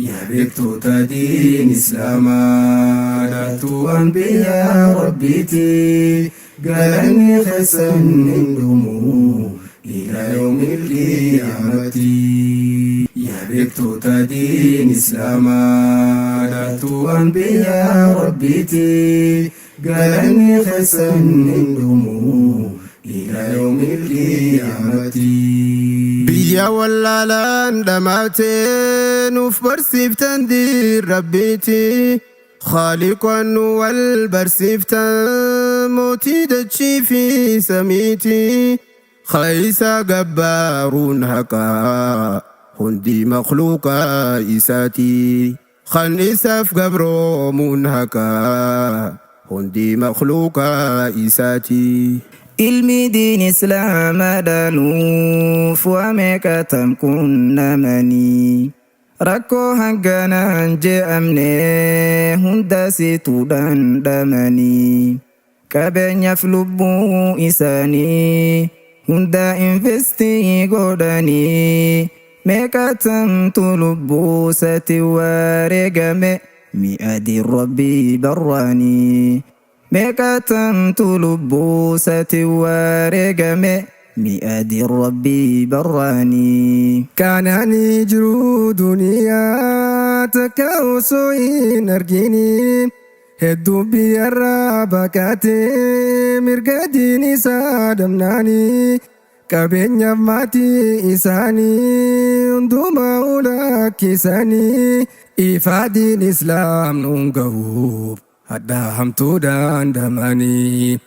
Yaa beektoota diin Islaamaa dhaaltuu anbiyaa Rabbiiti. Galanni keessan hin dhumu ilaa yawmil qiyaamati. Yaa beektoota diin Islaamaa dhaaltuu anbiyaa Rabbiiti. Galanni keessan hin dhumu ilaa yawmil qiyaamati. Biyya wallaalaan dhamaatee nuuf barsiiftan diin Rabbiiti. Khaaliqaan nu wal barsiiftan mootii dachii fi samiiti. Khaysa gabbaaruun haqaa hundi makhluuqa isaati. Kan isaaf gabroomuun haqaa hundi makhluuqa isaati. Ilmi diin Islaamaa dhaaluuf waa meeqatam qunnamanii. Rakkoo hanganaan je'amne hunda situ dhandhamanii. Qabeenyaaf lubbuu isaanii hunda invest godhanii. Meeqatamtu lubbuu sati wareegame mi'a diin Rabbii barraanii. Meeqatamtu lubbuu sati wareegame mi'a diin Rabbii barraanii. Kanani jiru duniyaa takka osoo hin argini hedduu biyyarraa baqatee mirga diin isaa dhabnaanii qabeenyaaf maatii isaanii hundumaa ulakkisanii ifaa diin Islaam nuun gahuuf hadhaa hamtuu dandamanii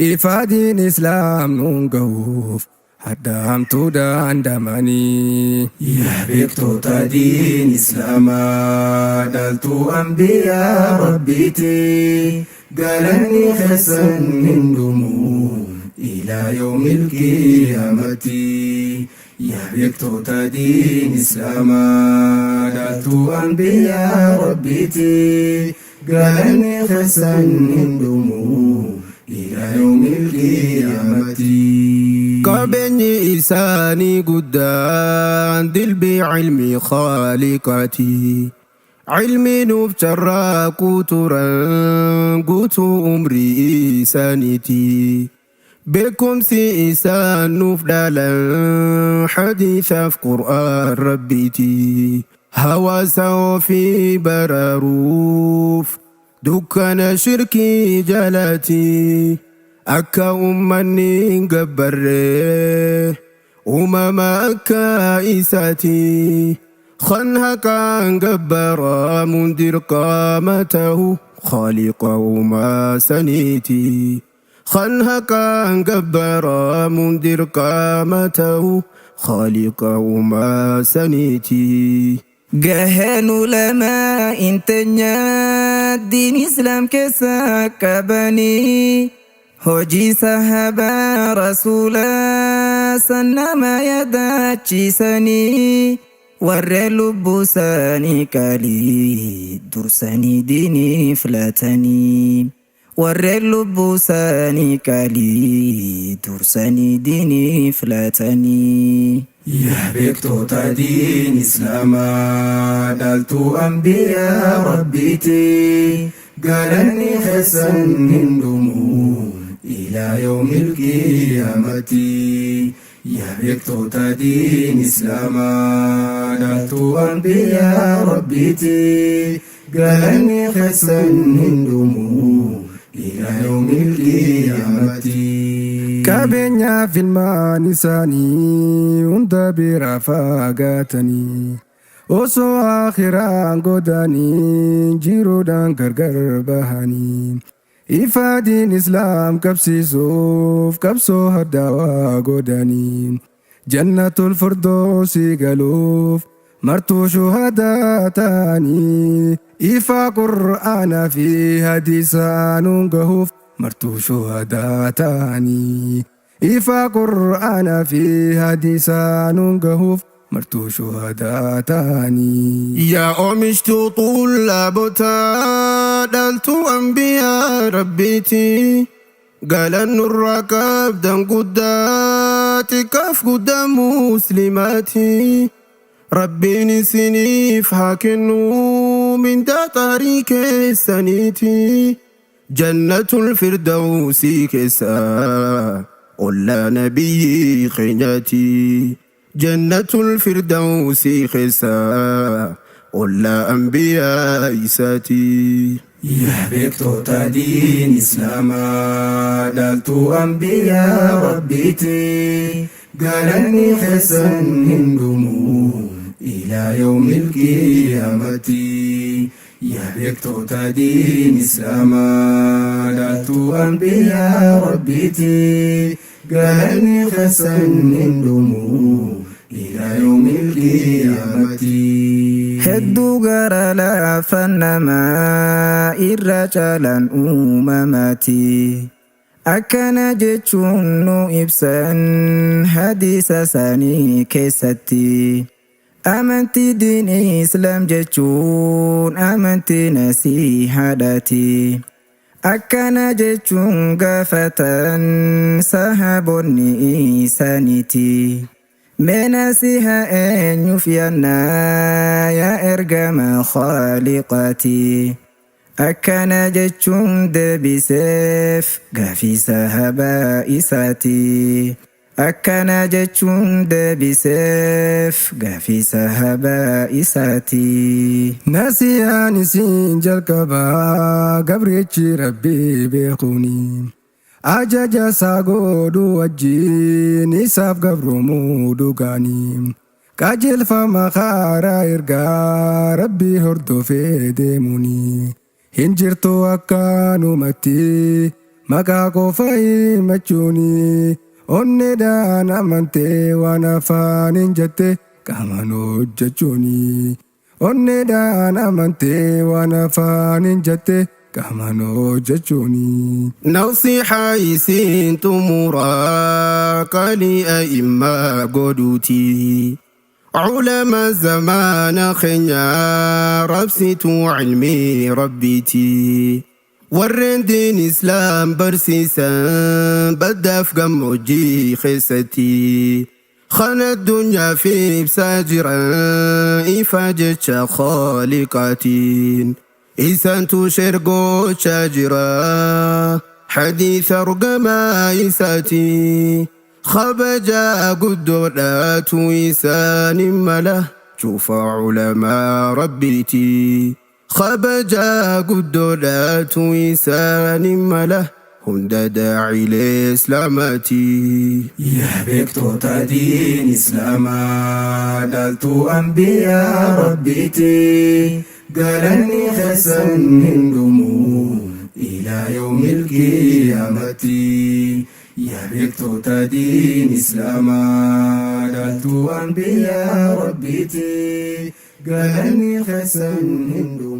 ifaa diin Islaam nuun gahuuf hadhaa hamtuu dandamanii. Yaa beektoota diin Islaamaa dhaaltuu anbiyaa Rabbiiti. Galanni keessan hin dhumu ilaa yawmil qiyaamati. Yaa beektoota diin Islaamaa dhaaltuu anbiyaa Rabbiiti. Galanni keessan hin dhumu ilaa yawmil qiyaamati. Qabeenyi isaanii guddaan dilbii ilmi khaaliqaati. Ilmi nuuf carraaquu turan guutuu umrii isaaniiti. Beekumsi isaan nuuf dhaalan hadiisaaf Qur'aan Rabbiiti. Hawaasa ofii baraaruuf dukkana shirkii jalaati. Akka ummanni hin gabbarree uumama akka isaati. Kan haqaan gabbaramuun dirqama ta'u khaaliqa uumaa saniiti. Kan haqaan gabbaramuun dirqama ta'u khaaliqa uumaa saniiti. Gaheen ulamaa inteenya diin Islaam keessa qabanii hojii sahabaa rasuulaa san nama yaadachiisanii warreen lubbuu isaanii qaalii dursanii diiniif laatanii. Warreen lubbuu isaanii qaalii dursanii diiniif laatanii. Yaa beektoota diin Islaamaa dhaaltuu anbiyaa Rabbiiti. Galanni keessan hin dhumu ilaa yawmil qiyaamati. Yaa beektoota diin Islaamaa dhaaltuu anbiyaa Rabbiiti. Galanni keessan hin dhumu ilaa yawmil qiyaamati. Qabeenyaaf ilmaan isaanii hunda bira fagaatanii osoo akhiraan godhanii jiruudhaan gargar bahanii ifaa diin Islaam qabsiisuuf qabsoo haddaawaa godhanii jannatul firdoosi galuuf martuu shuhadaa ta'anii ifaa Qur'aanaa fi hadiisaa nuun gahuuf martuu shuhadaa ta'anii ifaa Qur'aanaa fi hadiisaa nuun gahuuf martuu shuhadaa ta'anii. Yaa oomishtuu xullaabotaa dhaaltuu anbiyaa Rabbiiti. Galannurraa qabdan guddaa xiqqaaf guddaa muslimaati. Rabbiin isiniif haa kennu mindaa xaarii keessaniiti. Jannatul Firdawsii keessa ollaa nabiyyi keenyaati. Jannatul Firdawsii keessa ollaa anbiyaa isaati. Yaa beektoota diin Islaamaa, dhaaltuu anbiyaa Rabbiiti, galanni keessan hin dhumu ilaa yawmil qiyaamati. Yaa beektoota diin Islaamaa, dhaaltuu anbiyaa Rabbiiti, galanni keessan hin dhumu ilaa yawmil qiyaamati. Hedduu gara laafan namaa irra caalan uumamaati. Akkana jechuun nu ibsan hadiisa isaanii keessatti. Amantii diin Islaam jechuun amantii nasihaadhaati. Akkana jechuun gaafatan sahaboonni isaaniiti. Mee nasiha eenyuuf yaannaa yaa ergama khaaliqaati? Akkana jechuun deebiseef gaafii sahabaa isaati. Akkana jechuun deebiseef gaafii sahabaa isaati. Nasihaan isin jalqabaa gabrichi Rabbii beekuuni. Ajaja isaa godhuu wajjin isaaf gabroomuu dhugaanii. Qajeelfama karaa ergaa Rabbii hordofee deemuuni. Hin jirtu akkanumatti maqaa qofa himachuuni. Onneedhaan amantee waan afaaniin jette qaamaan hojjechuuni. Onneedhaan amantee waan afaaniin jette qaamaan hojjechuuni. Nasihaa isin xumuraa qalii a'immaa godhuuti. Culama zamaana keenyaa rabsituu cilmii Rabbiiti. Warreen diin Islaam barsiisan baddaaf gammoojjii keessatti. Kan addunyaa fi ibsaa jiran ifa jecha khaaliqaatiin. Isaantu shergochaa jira hadiisa ergamaa isaati. Kabajaa guddoodhaatu isaanin mala cufa culamaa Rabbiiti. Kabajaa guddoodhaatu isaanin mala hunda daacilee Islaamaati. Yaa beektoota diin Islaamaa, dhaaltuu anbiyaa Rabbiiti, galanni keessan hin dhumu ilaa yawmil qiyaamati. Yaa beektoota diin Islaamaa, dhaaltuu anbiyaa Rabbiiti, galanni keessan hin dhumu.